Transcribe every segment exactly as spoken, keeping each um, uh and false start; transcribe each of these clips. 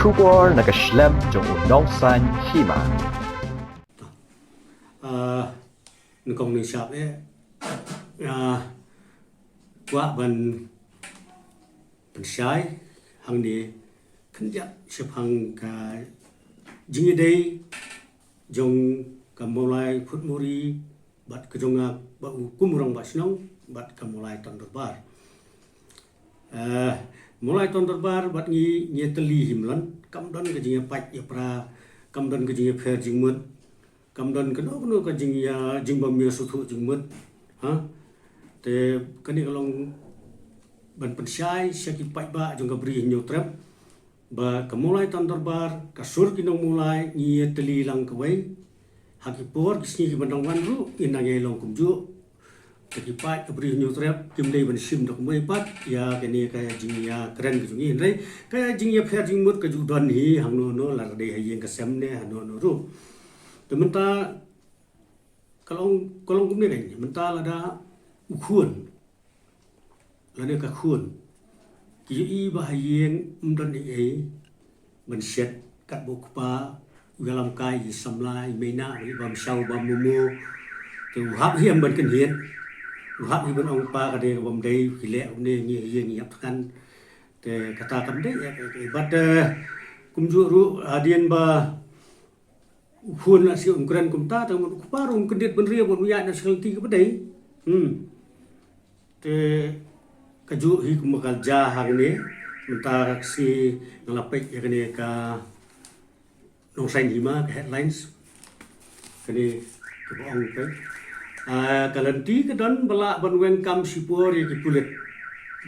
Khubor na ka shlem jong u nongsan hima. Ah, nyngkong nyngshap eh. Ah, kwah ban pynshai hangne khyndiat shaphang ka jingïadei jong ka Mawlai Phutmuri bad ka jong nga ba u kum u rangbah shnong bad ka Mawlai Ton Dorbar. Eh, Mawlai Ton Dorbar bad ngi ngi tylli him lan, kam don ka jingïapait ïapra, kam don ka jingïapher jingmut, kam don kano kano ka jingïa jingbym ïasngewthuh jingmut. Ha? Te kane ka long ban pynshai sha ki paidbah jong ka Bri Hynñiewtrep ba ka Mawlai Ton Dorbar, ka sur ki nong Mawlai, ngi ïatylli lang kawei. Ha ki por ki sngi ki ban dang wan ruh ngin nang ïai long kumjuh. Te ki paid ka Bri Hynñiewtrep kim dei ban shim da kumwei pat ïa kane ka jingïakren ka jong ngi, hynrei ka jingïapher jingmut ka ju don hi hangno hangno, lada dei ha ïing ka sem ne hangno hangno ruh. Te mynta ka long, ka long kumne kan, mynta lada u khun lane ka khun ki ïohi ba ha ïing ym don ei ei ban shet, katba u kpa u ïalam kai ïa i samla, i mei nah, i bam shaw bam momo. Te u hap hi em ban kynhied, u hap hi ban ong, pa, ka dei ka bym dei, ki leh kumne, ngi ha ïing ngi ïap thngan. Te kata kam dei eh, eh, eh, bad eh, kumjuh ruh hadien ba u khun la shu ym kren kumta, te u kpa ruh um kyndit bynriew ban ïaid na sha ka lynti kaba dei. Hmm. Te kajuh hi kumba ka la jia hangne, mynta ka sngi nga la peit ïa kane ka nongsan hima, ka headlines. Kane kaba ong ka, ah, ka lynti ka don ba lah ban weng kam shipor ïa ki pulit.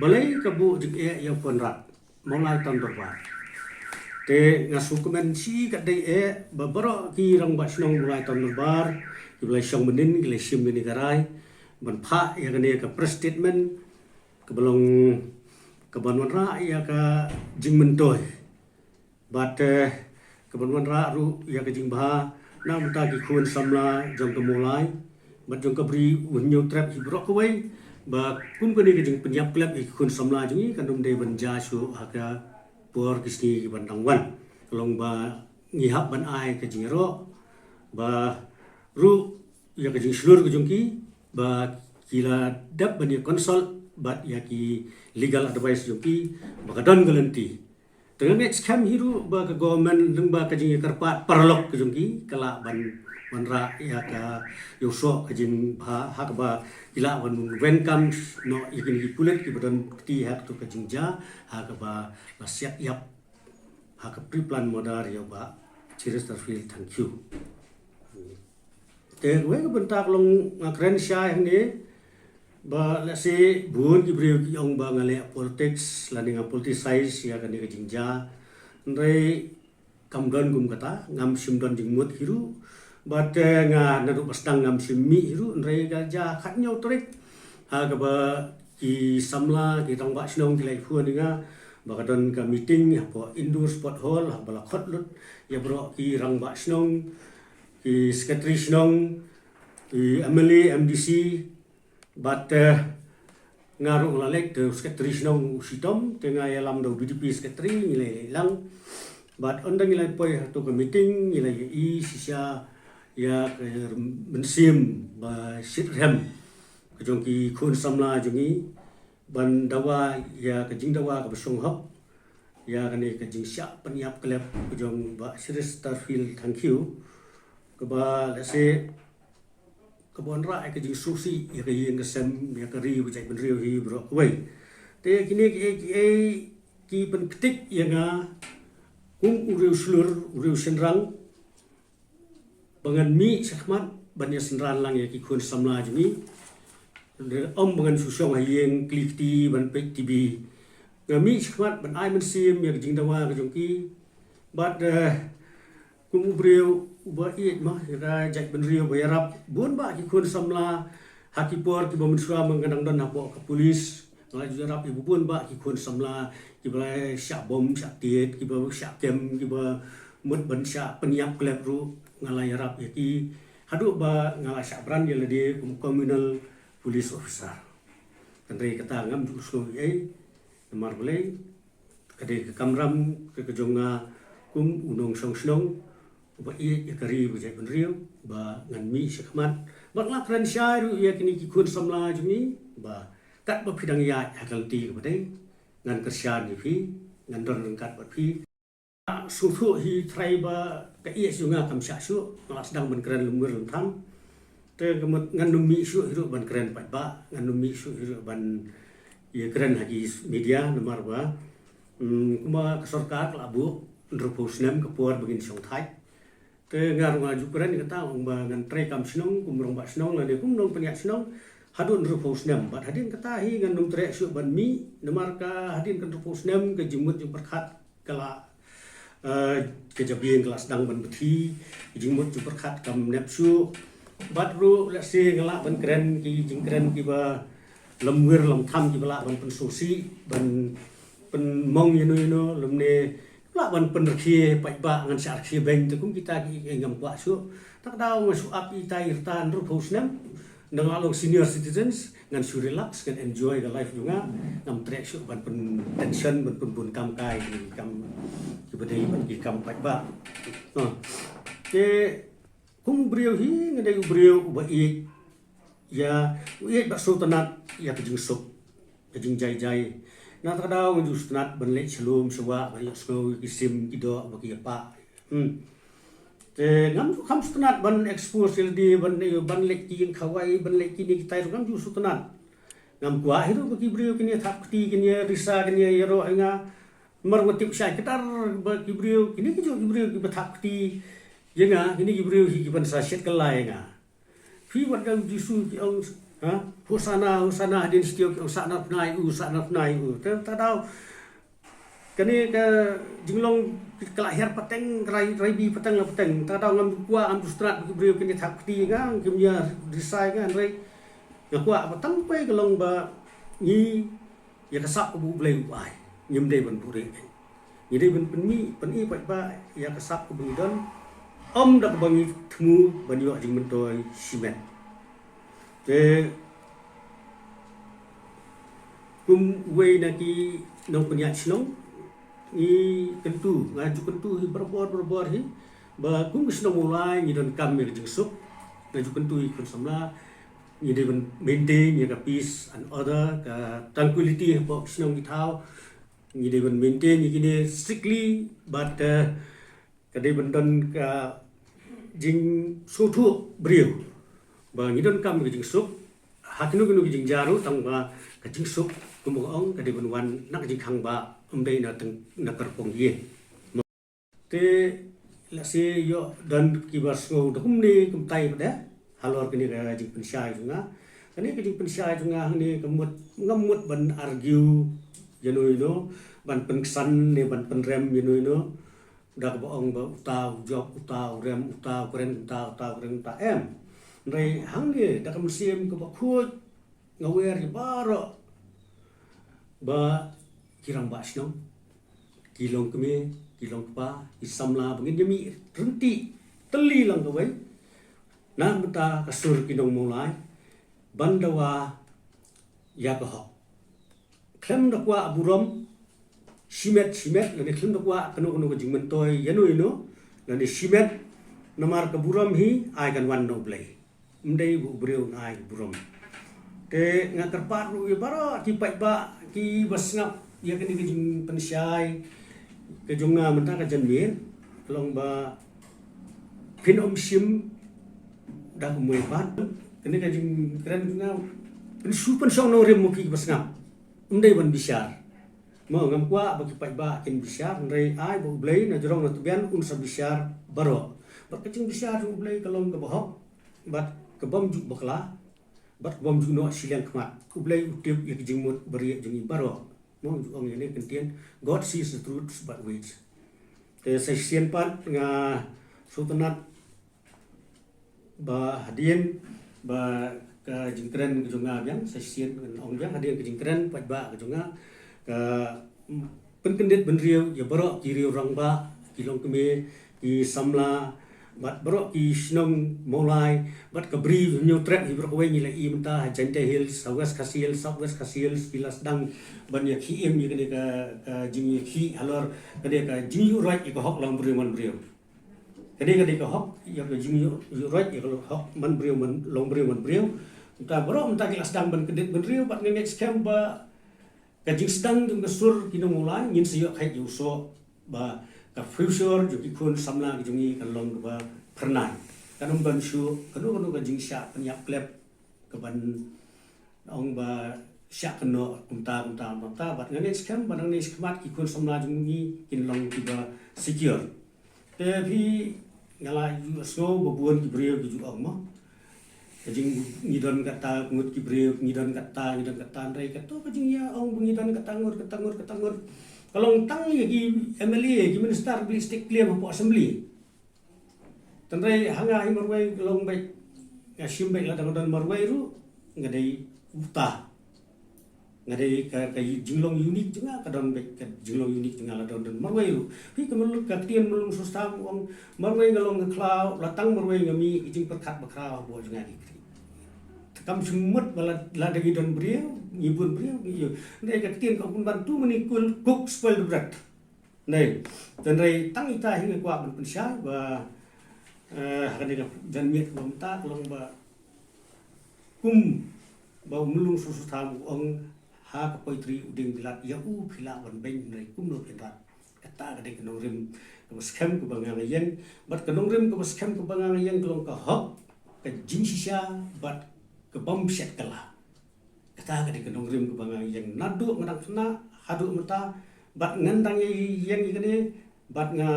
Balei ka buh jingeh ïa u Conrad Mawlai Ton Dorbar? Te nga sngewkmen shi katdei eh ba baroh ki rangbah shnong Mawlai Ton Dorbar kiba la shong mynnin, ki la shim kane ka rai ban phah ïa kane ka press statement kaba long kaban wanrah ïa ka jingmyntoi bad eh, kaban wanrah ruh ïa ka jingbha na bynta ki khun samla jong ka Mawlai bad jong ka Bri Hynñiewtrep hi baroh kawei, ba kum kane ka jingpynïap klep ïa ki khun samla jong ngi kan ym dei ban jia shuh ha ka por ki sngi ki ban dang wan. Ka long ba ngi hap ban ai ka jingïaroh ba ruh ïa ka jingshlur ka jong ki ba ki la dep ban ïa consult bad ïa ki legal advice jong ki ba ka don ka lynti. Te nga ngeit skhem hi ruh ba ka government lyngba ka jingïakyrpad paralok ka jong ki ka lah ban wanrah ïa ka, ïa u soh ka jingbha ha kaba ki lah ban weng kam noh ïa kine ki pulit kiba don kti ha kato ka jingjia ha kaba la siat ïap ha ka pre-plan murder ïa u Bah Cheristerfield Thangkhiew. Te kawei ka bynta ka long nga kren shai hangne ba lehse bun ki briew ki ong ba nga leh politics lane nga politicize ïa kane ka jingjia. Hynrei kam don kum kata, ngam shym don jingmut hi ruh. Bad eh, nga naduh ba sdang ngam shym mih hi ruh, hynrei ka la jia khathynñiew tarik ha kaba ki samla, ki rangbah shnong ki la ïathuh ïa nga ba ka don ka meeting hapoh Indoor Sport Hall, ha kaba la khot lut ïa baroh ki rangbah shnong, ki secretary shnong, ki M L A, M D C, bad eh, nga ruh nga la leit, te u secretary shnong u shitom, te nga ïalam da u V D P secretary, ngi la ïaleit lang. Bad ynda ngi la poi ha kato ka meeting ngi la ïohi shisha ïa ka mynsiem ba shitrhem ka jong ki khun samla jong ngi ban dawa ïa ka jingdawa kaba shong hok ïa kane ka jingshah pynïap klep ka jong Bah Cheristerfield Thangkhiew, kaba lehse kaba wanrah ïa ka jingsngewsih ïa ka ïing ka sem, ïa ka ri bad ka jaitbynriew hi baroh kawei. Te kine kiei kiei ki pynktik ïa nga kum u riewshlur, u riewshynrang, ba ngan mih shakhmat ban ïa synran lang ïa ki khun samla jong ngi. Ym ba ngan shu shong ha ïing kli kti ban peit T V. Nga mih shakhmat ban ai mynsiem ïa ka jingdawa ka jong ki. Bad eh, kum u briew uba ïeit ma ïa ka jaitbynriew ba ïarap, bun bah ki khun samla ha ki por kiba mynshuwa ma nga dang don hapoh ka pulis, nga la ju ïarap ïa bun bah ki khun samla kiba la shah bom shah tied, kiba shah kem, kiba mut ban shah pynïap klep ruh nga la ïarap ïa ki. Haduh ba nga la shah brand ïa lade kum communal police officer. Hynrei kata ngam ju sngew ei ei, namar balei, ka dei ka kamram ka, ka jong nga Kum u nongshong shnong uba ïeit ïa ka ri bad ka jaitbynriew, ba ngan mih shakhmat bad la kren shai ruh ïa kine ki khun samla jong ngi, ba katba phi dang ïaid ha ka lynti kaba dei, ngan kyrshan ïa phi, ngan don ryngkat bad phi. Sngewthuh hi trai ba ka ïeit jong nga kam shah shuh, nga la sdang ban kren lymwir lymtham. Te ka mut ngan nym mih shuh hi ruh ban kren paidbah, ngan nym mih shuh hi ruh ban ïa kren ha ki media, namar ba, mm, kumba ka sorkar ka la buh hynriewphew snem ka por ba ngin shong thait. Te nga ruh nga ju kren kata, ong ba ngan trei kam shnong kum rangbah shnong lane kum nongpynïaid shnong haduh hynriewphew snem. Bad hadien kata hi ngan nym treh shuh ban mih, namar ka hadien ka hynriewphew snem ka jingmut jingpyrkhat ka la, eh, ka jabieng ka la sdang ban bthi, ka jingmut jingpyrkhat kam nep shuh. Bad ruh lehse nga lah ban kren ki jingkren kiba lymwir lymtham kiba lah ban pynsngewsih, ban pynmong ïano ïano, lymne lah ban pynrkhie paidbah, ngan shah rkhie beiñ, te kum kita ki, eh, ngam kwah shuh. Ta ka daw nga shu ap ïa itai i rta hynriewphew snem, nang la long senior citizens, ngan shu relax, ngan enjoy ka life jong nga, ngam treh shuh ban pyntension, ban pynbun kam kai ki kam kiba dei bad ki kam paidbah. Ha. Te kum u briew hi, nga dei u briew uba ïeit ïa, u ïeit bad sngewtynnat ïa ka jingsuk, ka jingjai jai. Na kata ka daw nga ju sngewtynnat ban leit sha lum sha wah ban ïohsngew ïa ki sim ki doh bad ki ïapah. Hmm. Te ngam ju kham sngewtynnat ban expose ïa lade, ban, ban leit ki ïing khawai, ban leit kine kitai ruh ngam ju sngewtynnat. Ngam kwah hi ruh ba ki briew kin ïa thap kti, kin ïa risa, kin ïa ïaroh ïa nga. Namar nga tip shai kdar ba ki briew, kine ki juh ki briew kiba thap kti ïa nga, kine ki briew hi kiban sa shet kylla ïa nga. Phi wat da u Jisu ki ong, ha? Hosana, Hosana, hadien shi taïew ki ong, sahnarphna ïa u, sahnarphna ïa u. Te ta ka daw kane ka jinglong ka la hiar pateng, rai, raibi pateng la pateng. Ta ka daw ngam kwah, ngam ju sngewtynnat ba ki briew kin ïa thap kti ïa nga, kim ïa risa ïa nga, hynrei nga kwah ba tang pei ka long ba ngi ïa ka sap kaba U Blei u ai, ngim dei ban buhrieh. Ngi dei ban pynmih, pynmih paidbah ïa ka sap kaba ngi don, ym da kaba ngi thmu ban ïoh jingmyntoi shimet. Te kum uwei na ki nongpynïaid shnong, ngi kyntu, nga ju kyntu hi barabor, barabor hi, ba kum ka shnong Mawlai ngi donkam ïa ka jingsuk, nga ju kyntu ïa ki khun samla, ngi dei ban maintain ïa ka peace and order, ka tranquility hapoh ka shnong ki thaw. Ngi dei ban maintain ïa kine strictly, bad, eh, ka dei ban don ka jingsngewthuh briew ba ngi donkam ka jingsuk ha kino kino ki jingjia ruh, tang ba ka jingsuk kumba nga ong ka dei ban wan na ka jingkhang ba ym dei na teng, na kyrpong ïing. Te lehse ïoh don kiba sngew da kumne kumtai pat de halor kane ka jingpynshai jong nga. Kane ka jingpynshai jong nga hangne ka mut, ngam mut ban argue ïano ïano, ban pynksan ne ban pynrem ïano ïano da kaba ong ba uta u jop, uta u rem, uta u kren, uta, uta u kren, uta em. Hynrei hangne da ka mynsiem kaba khuid nga wer ïa baroh ba ki rangbah shnong, ki longkmie, ki longkpa, ki samla ba ngin ïa mih ryntih tylli lang kawei na bynta ka sur ki nong Mawlai ban dawa ïa ka hok. Khlem da kwah burom shimet shimet, lane khlem da kwah kano kano ka jingmyntoi ïano ïano, lane shimet, namar ka burom hi ai kan wan na U Blei. Ym dei ba u briew un ai burom. Te nga kyrpad ruh ïa baroh ki paidbah kiba sngap ïa kane ka jingpynshai ka jong nga mynta ka janmiet, ka long ba phin ym shim da kumwei pat. Kane ka jingkren ka jong nga, pynshu pynshong nongrim mo kiba sngap. Ym dei ban bishar. Mo, ngam kwah ba ki paidbah kin bishar, hynrei ai ba U Blei na jrong na tbian un sa bishar baroh. Bad ka jingbishar jong U Blei ka long kaba hok bad ka bym ju bakla bad ka bym ju noh shiliang khmat. U Blei u tip ïa ka jingmut barieh jong ngi baroh. Mo, ju ong ïa kane ka ktien, God sees the truth but waits. Te sa shisien pat nga sngewtynnat ba hadien ba ka jingkren ka jong nga biang, sa shisien ngan ong biang, hadien ka jingkren paidbah ka jong nga, ka pynkyndit bynriew ïa baroh ki riew rangbah, ki longkmie, ki samla, Bad baroh ki shnong Mawlai, bad ka Bri Hynñiewtrep hi baroh kawei ngi la i mynta ha Jaintia Hills, ha West Khasi Hills, South West Khasi Hills, ki la sdang ban ïa ki im ïa kane ka, ka jingïakhih halor kane ka jingïuhroit ïa ka hok long briew man briew. Kane ka dei ka hok ïa ka jingïuhroit ïa ka hok man briew man long briew man briew. Mynta baroh mynta ki la sdang ban kyndit bynriew bad nga ngeit skhem ba ka jingsdang jong ka sur ki nong Mawlai ngin sa ïoh kheit ïa u soh ba ka future jong ki khun samla ki jong ngi kan long kaba phyrnai. Kan ym don shuh kano kano ka jingshah pynïap klep kaban ong ba shah kynnoh kumta kumta kumta bad nga ngeit skhem ba nangne shakhmat ki khun samla jong ngi kin long kiba secure. Te phi nga la ïohsngew ba bun ki briew ki ju ong mo. Ka jing ngi don kata ngut ki briew, ngi don kata, ngi don kata, hynrei kato ka jingïa ong ba ngi don kata ngut, kata ngut, kata ngut. Ka long tang ïa ki M L A, ki minister ba stick claim hapoh assembly. Hynrei ha nga hi marwei ka long beit, nga shim beit lada nga don marwei ruh nga dei uta. Nga dei ka, ka jinglong unique jong nga ka don beit, ka jinglong unique jong nga lada nga don marwei ruh. Phi ka mut ka ktien Myllung Sutha u ong marwei nga long nga khlaw, la tang marwei nga mih, ka jingpyrkhat ba khraw hapoh jong nga ki kri. Te kam shym mut ba la, lada ngi don briew, ngi bun briew, ngi ïoh. Nga dei ka ktien ka ong ban too many cook spoil the broth. Hynrei, hynrei tang ita hi nga kwah ban pynshai ba, eh, ha kane ka janmiet ba mynta ka long ba kum ba u Myllung Sutha u ong ha ka poetry u dieng bilat ïa u phi lah ban beiñ hynrei kumno phin rat. Kata ka dei ka nongrim kaba skhem kaba nga nga ïeng bad ka nongrim kaba skhem kaba nga nga ïeng ka long ka hok, ka jingshisha bad ka bym shet kylla. Kata ka dei ka nongrim kaba nga ïeng naduh nga dang khynnah haduh mynta bad ngan dang ïeng ïa kane bad nga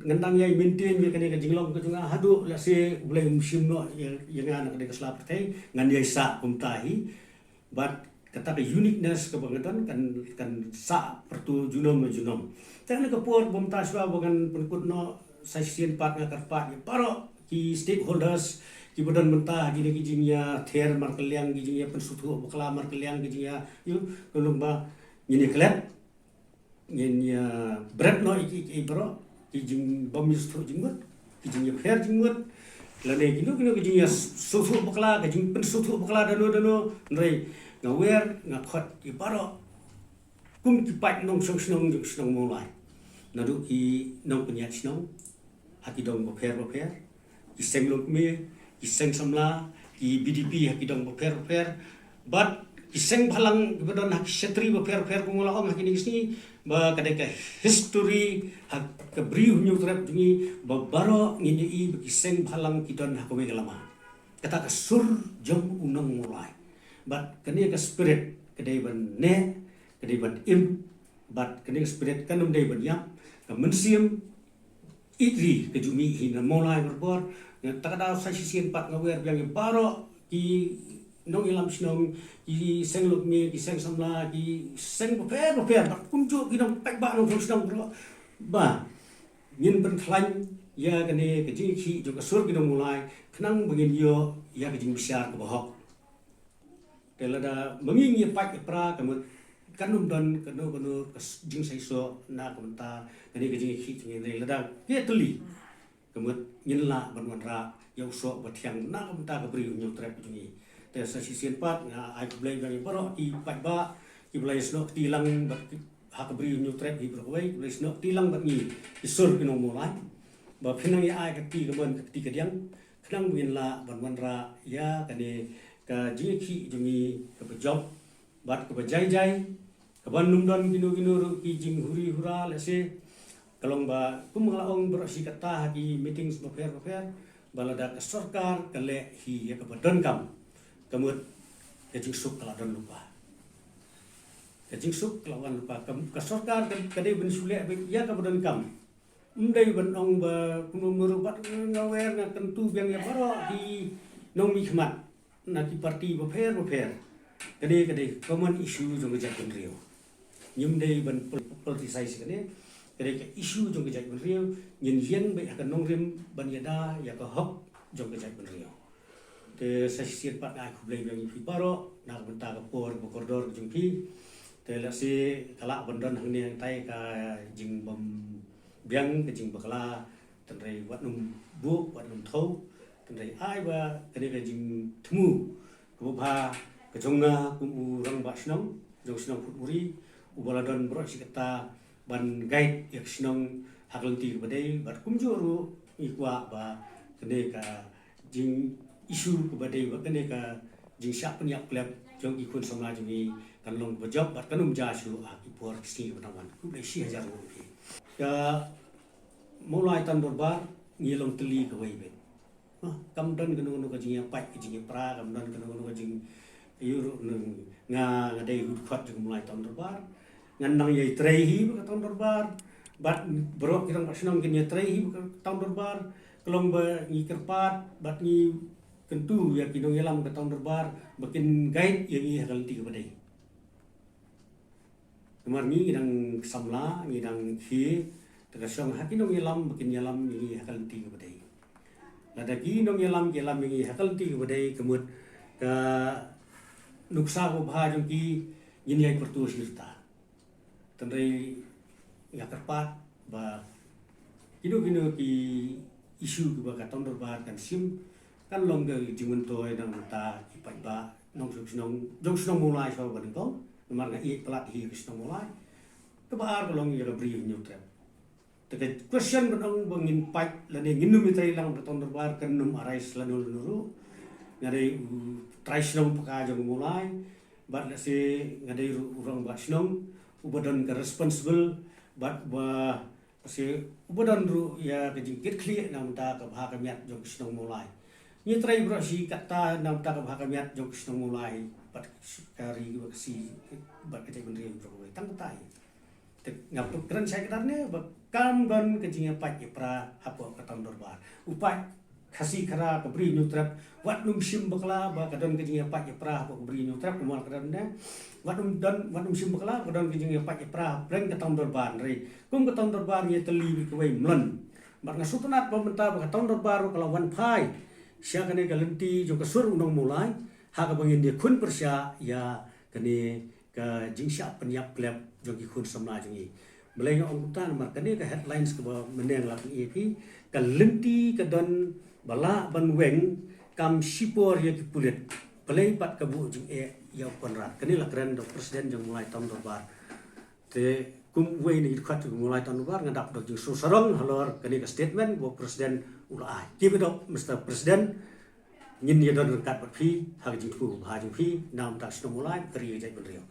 ngan dang ïa maintain ïa kane ka jinglong ka jong nga haduh lehse U Blei um shim noh ïa, ïa nga na kane ka sla pyrthei ngan ïa sah kumta hi. Bad kata ka uniqueness kaba nga don kan, kan sah pyrto junom ma junom. Te ha kane ka por ba mynta shuwa ba ngan pynkut noh sa shisien pat nga kyrpad ïa baroh ki stakeholders kiba don mynta ha kine ki jingïather markylliang, ki jingïapynsngewthuh bakla markylliang, ki jingïa, ïa, ka long ba ngin ïa klet, ngin ïa bret noh ïa ki, ki baroh ki jingbym ïasngewthuh jingmut, ki jingïapher jingmut, lane kino kino ki jingïasngewthuh bakla, ki jingpynsngewthuh bakla dano dano, hynrei nga wer nga khot ïa baroh kum ki paid nongshong shnong jong shnong Mawlai, naduh ki nongpynïaid shnong ha ki dong bapher bapher, ki seng longkmie, ki seng samla, ki B D P ha ki dong bapher bapher, bad ki seng bhalang kiba don ha ki shatri bapher bapher, kum nga la ong ha kine ki sngi ba ka dei ka history ha ka Bri Hynñiewtrep jong ngi ba baroh ngin ïohi ba ki seng bhalang ki don ha kawei ka lama. Kata ka sur jong u nong Mawlai. Bad kane ka spirit ka dei ban neh, ka dei ban im, bad kane ka spirit kan ym dei ban ïap, ka mynsiem ïeit ri ka ju mih hi na Mawlai barabor. Nga ta ka daw sa shisien pat nga wer biang ïa baroh ki nongïalam shnong, ki seng longkmie, ki seng samla, ki seng bapher bapher, bad kumjuh ki nongpaidbah nongshong shnong baroh ba ngin pynkhlaiñ ïa kane ka jingïakhih jong ka sur ki nong Mawlai khnang ba ngin ïoh ïa ka jingbishar kaba hok. Te lada ma ngi ngi pait ïa pra ka mut kan ym don kano kano ka s-, jingseisoh na ka bynta kane ka jingïakhih jong ngi, lada ka tylli ka mut ngin lah ban wanrah ïa u soh ba thiang na ka bynta ka Bri Hynñiewtrep jong ngi. Te sa shisien pat nga ai khublei biang ïa baroh ki paidbah kiba la ïasnoh kti lang bad ki, ha ka Bri Hynñiewtrep hi baroh kawei, kiba la ïasnoh kti lang bad ngi ki sur ki nong Mawlai ba phin nang ïa ai ka kti kamon ka kti kadiang khnang ba ngin lah ban wanrah ïa kane ka jingïakhih jong ngi kaba jop bad kaba jai jai, kaban ym don kino kino ruh ki jinghuri hura lehse. Ka long ba kum nga la ong baroh shi katta ha ki meetings bapher bapher ba lada ka sorkar ka leh hi ïa kaba donkam ka mut ka jingsuk ka la don lypa. Ka jingsuk ka la wan lypa. Ka, ka sorkar ka, ka dei ban shu leh beit ïa kaba donkam. Ym dei ban ong ba kumno kumno ruh bad nga wer nga kyntu biang ïa baroh ki nongmihkhmat na ki party bapher bapher. Ka dei, ka dei common issue jong ka jaitbynriew. Ngim dei ban pol-, politicize kane. Ka dei ka issue jong ka jaitbynriew. Ngin ïeng beit ha ka nongrim ban ïada ïa ka hok jong ka jaitbynriew. Te sa shisien pat nga ai khublei biang ïa phi baroh na ka bynta ka por ba kordor ka jong phi. Te lehse ka lah ban don hangne hangtai ka jingbym biang, ka jingbakla Tynrai wat nym buh, wat nym thaw. Tynrai ai ba kane ka jingthmu kaba bha ka jong nga kum u rangbah shnong jong shnong Phutmuri, uba la don baroh shi katta ban guide ïa ka shnong ha ka lynti kaba dei, bad kumjuh ruh ngi kwah ba kane ka jing issue kaba dei, ba kane ka jingshah pynïap klep jong ki khun samla jong ngi kan long kaba jop bad kan ym jia shuh ha ki por ki sngi kiba dang wan. Khublei shi hajar nguh ïa phi. Ka Mawlai Town Dorbar ngi long tylli kawei beit. Kam don kano kano ka jingïapait ka jingïapra, kam don kano kano ka jing, ïoh ruh nga, nga dei u dkhot jong ka Mawlai Town Dorbar. Ngan nang ïai trei hi bad ka Town Dorbar, bad baroh ki rangbah shnong kin ïai trei hi bad ka Town Dorbar. Ka long ba ngi kyrpad bad ngi kyntu ïa ki nongïalam ka Town Dorbar ba kin guide ïa ngi ha ka lynti kaba dei. Namar ngi, ngi dang samla, ngi dang khie, te ka shong ha ki nongïalam ba kin ïalam ïa ngi ha ka lynti kaba dei. Lada ki nongïalam ki ïalam ïa ngi ha ka lynti kaba dei, ka mut ka nuksa kaba bha jong ki ngin ïai pyrto shi rta. Tynrai nga kyrpad ba kino kino ki issue kiba ka Town Dorbar kan shim, kan long ka jingmyntoi na bynta ki paidbah nongshong shnong jong shnong Mawlai sha ba nyngkong. Namar nga ïeit palat hi ka shnong Mawlai. Kaba ar ka long ïa ka Bri Hynñiewtrep. Te ka question ban ong ba ngin pait lane ngin nym ïatrei lang bad ka Town Dorbar kan nym arise lano lano ruh. Nga dei u trai shnong paka jong Mawlai, bad lehse nga dei ruh u rangbah shnong uba don ka responsible, bad uba, lehse uba don ruh ïa ka jingkitkhlieh na bynta ka bha ka miat jong ka shnong Mawlai. Ngi trei baroh shi katta na bynta ka bha ka miat jong ka shnong Mawlai, bad ka ri bad ka si, bad ka jaitbynriew jong ka, tang katta hi. Te nga pynkren shai kdar ne ba kam don ka jingïapait ïapra hapoh ka Town Dorbar. U paid Khasi Khara ka Bri Hynñiewtrep wat nym shim bakla ba ka don ka jingïapait ïapra hapoh ka Bri Hynñiewtrep, kumba ka don ne. Wat nym don, wat nym shim bakla ba ka don ka jingïapait ïapra hapdeng ka Town Dorbar, hynrei kum ka Town Dorbar ngi tylli beit kawei, mlien. Bad nga sngewtynnat ba mynta ba ka Town Dorbar ruh ka la wan phai sha kane ka lynti jong ka sur u nong Mawlai, ha kaba ngin ïakhun pyrshah ïa kane ka jingshah pynïap klep jong ki khun samla jong ngi. Balei nga ong kumta? Namar kane ka headlines kaba mynne nga la pyni ïa phi, ka lynti ka don ba lah ban weng kam shipor ïa ki pulit. Balei pat ka buh jingeh ïa u Conrad? Kane la kren da u president jong Mawlai Town Dorbar. Te kum uwei na ki dkhot jong Mawlai Town Dorbar, nga dap da jingsngew sarong halor kane ka statement ba u president u la ai. Keep it up, Mister President. Ngin ïa don ryngkat bad phi ha ka jingthmu ba bha jong phi na bynta ka shnong Mawlai, ka ri, ka jaitbynriew.